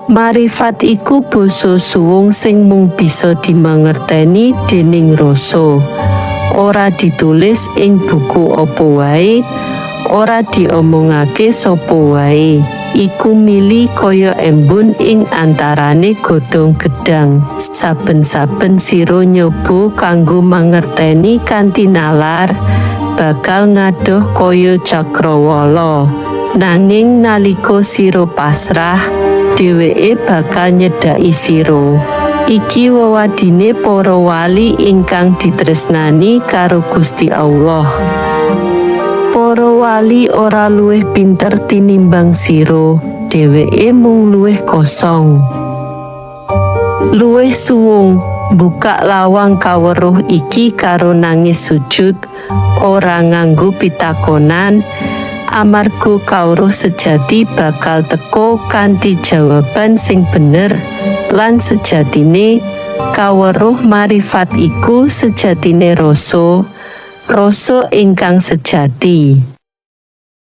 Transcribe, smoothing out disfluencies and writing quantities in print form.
Marifat iku basa suwung sing mung bisa dimangerteni dening rasa. Ora ditulis ing buku apa wae, ora diomongake sapa wae. Iku mili kaya embun ing antarane godhong gedhang. Saben-saben sira nyoba kanggo mangerteni kanthi nalar, bakal ngadoh kaya cakrawala. Nanging nalika sira pasrah, dheweke bakal nyedhaki sira. Iki wewadine para wali ingkang ditresnani karo Gusti Allah. Para wali ora luwih pinter tinimbang sira, dheweke mung luwih kosong. Luwih suwung, buka lawang kaweruh iki karo nangis sujud, ora nganggo pitakonan, amarga kawruh sejati bakal teka kanthi jawaban sing bener lan sejatine. Kaweruh marifat iku sejatine rasa, rasa ingkang sejati.